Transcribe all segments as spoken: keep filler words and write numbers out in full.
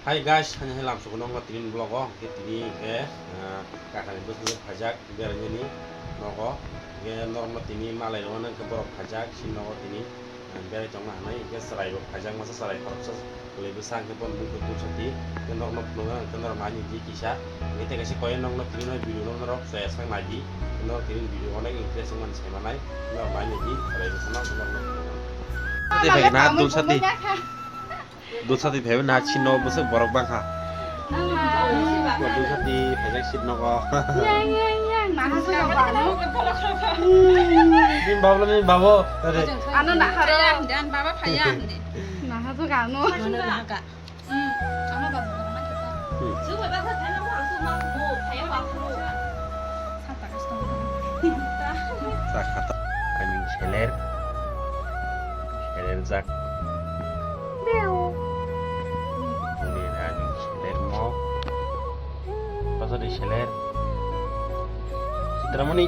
Hi guys, hani hai lamsok nokno tini vlog o, hwnkhe tini hwnkhe, ah, kakani bwskango phaijak berainani nogo, hwnkhe norokno tini malai rwmani hwnkhe borok phaijak, chini nogo tini, ah, berai tongna hinwi hwnkhe chwrai bo phaijak masa chwrai khoroksa kwlwi bwsa hwnkhe bono bukhugo dulsati, hwnkhe norokno phunukna hwnkhe norok naini di kisa, hwnkhe tei kaisa koi nokno tini no video no norok chaya sak nai di, norok tini video onek interest wngmani sai manai, norok naini di chwrai bwsa no norokno phunukna. Tei hai na dulsati. Dulsati phaiwi na chini borok bangkha. Dulsati phaijak chini nogo. Yang, yang, yang, naha se babo. Bini babo, bini babo. Are. Ano naha ro. Phaiya hindi, ano baba phaiya hindi. Naha se gano. Ano naha ka. Hmm. Ano baba. Hmm. Sakha ta. Ani seler. Seler jak. Ani seler mo. Pasal di seler. Sitramani.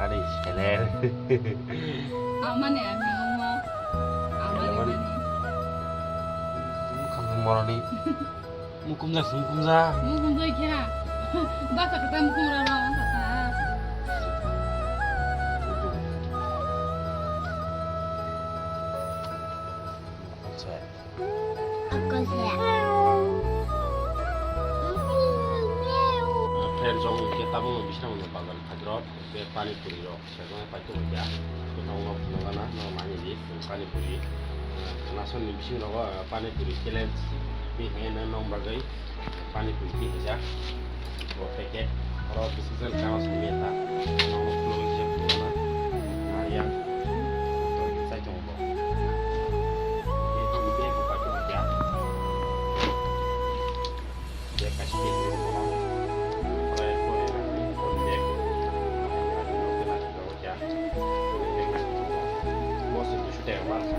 Ani seler. Amani, ami omo. Amani, amani. Kamu moroni. Mukumjak se mukumjak. Mukumjak khe. Basa kata mukum rara wngkha ta. Friend rok hwnkhe tabukno bisingtwi bazar phaijak rok, hwnkhe pani puri rok. Sejak paito hwnkha, nokno phunukgana, nok nani di, pani puri. Nasoni bising rogo, pani puri challenge, bihai no nong bagwi pani puri tihijak. Bo packet, oro bising jan kama simi ta, nokno phunukgwi se phunukgana, nariya, to sai tongo bo. Bihai bo paito hwnkha. Bag kaisa bag ni bono. Omono pore pore pore bag. Bo se duiso taka ma rwkha.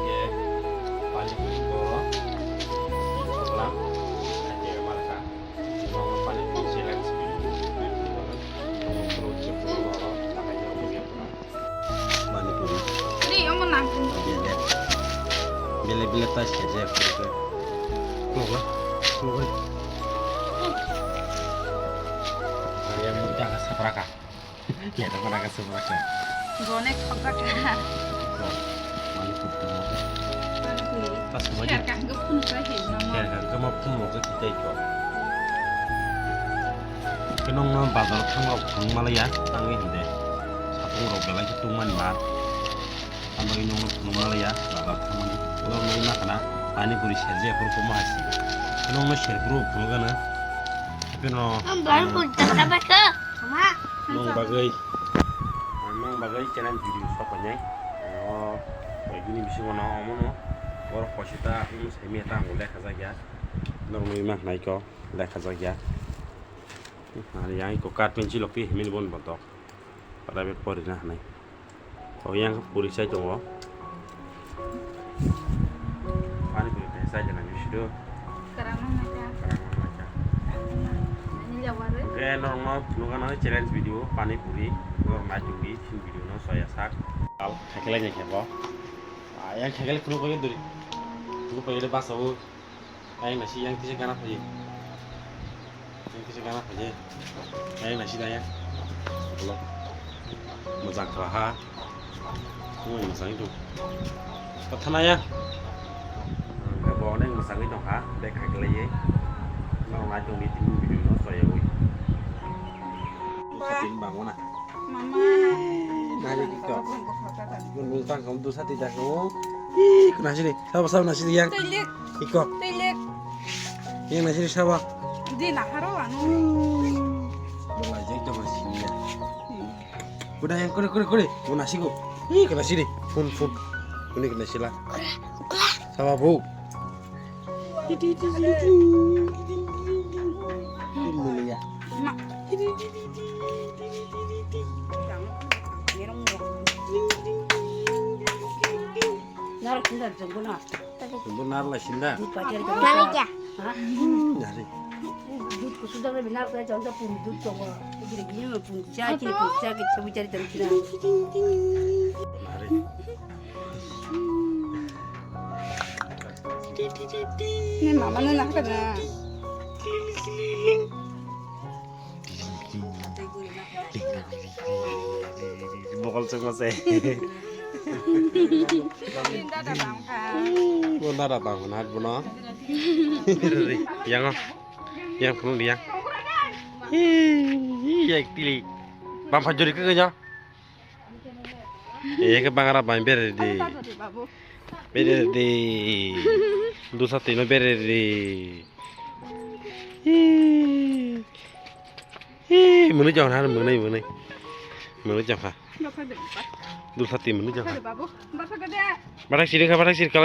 Ye pani puri boro. Chokla. Hai taka ma rwkha. Bo pani puri challenge. Bo puro chokla boro. Takai yo bo ya. Pani puri. Ri, omo nang. Bele. Bele bele ta se je puri ke. Kulo kulo. Kulo kulo. Ari yang muda ka sapraka. Lera mana ka sapraka. Gone khokjak ka. Pani puri ta. Pani puri. Pas mo je. Kher ka hingke phun sa he nama. Kher ka hingke ma phun mo ke kitai ko. Ke nong no bazar thang rok thang malaya, tangwi hinde. Sapung rok belai khe tungmani ma. Tamo ino no phunuk malaya, bazar thangmani. Oro nugwi makhana, pani puri serje, aphuru komo hasi. Nong no serphuru phunuk gana. Happy no. Ang baru pun tak dapat ke. Mama. Nong bagwi. Nong bagwi channel video sok painai. O, bini bisingo no omono. Oro khosita, omo semi ta angule khajak ya. Nong nugwi makhnai ko. Lekha jak ya. Ani yang iko card pencil rok twi himini bon botok. Private porina hanai. O yang puri sai tongo. Pani puri khai sai jana ni sido. Karang nang naikha. Karang nang naikha. Ani jawar. Oke, norok no nukha nang challenge video pani puri. Norok nai tongdi sin video no soya sak. Al khakelai nai khe bo. Yang khakelai phunuk bai duri. Phunuk bai basa o. Ayang nasi yang kisa gana phaji. Yang kisa gana phaji. Ayang nasi daya. Belok. Mojang kala ha. Hmm, mojang itu. Pathana ya. Bo onek mojang itu ha. Bek haglai ye. Nang nai tong di tim video no soya ui. Satin bangona. Mama. Nari kito. Gun gun tang kamu dosa tidak kamu. Ih, kuna sini. Saba saba nasi yang. Telik. Iko. Telik. Yang nasi saba. Di naharo anu. Belajak to masih ya. Udah yang kore kore kore. Mau nasi ko. Ih, kuna sini. Phun phun. Ini kuna sila. Saba bu. Narok sinda jongbo na. Jongbo narok lai sinda. Dut pachari jongbo. Mami kya? Ha? Nari. Dut kusu jongbo narok lai jongbo pun dut jongbo. Giri giri pun cha giri pun cha giri chabu chari jongbo sinda. Nari. Ni mama no nakha na. Bokol chukma se. Bo nada bang na bono. Yang o. Yang phunuk yang. Hi, hi, yang tili. Bang phajori ke kanya. Eke bangra bai bere di. Bere di. Dusa tino bere di. Hi. Hi, mwnwi jong ha, mwnwi, mwnwi. Mwnwi jong ha. Dusa ti mwnwi jong ha. Bathak siri kha, bathak siri kha.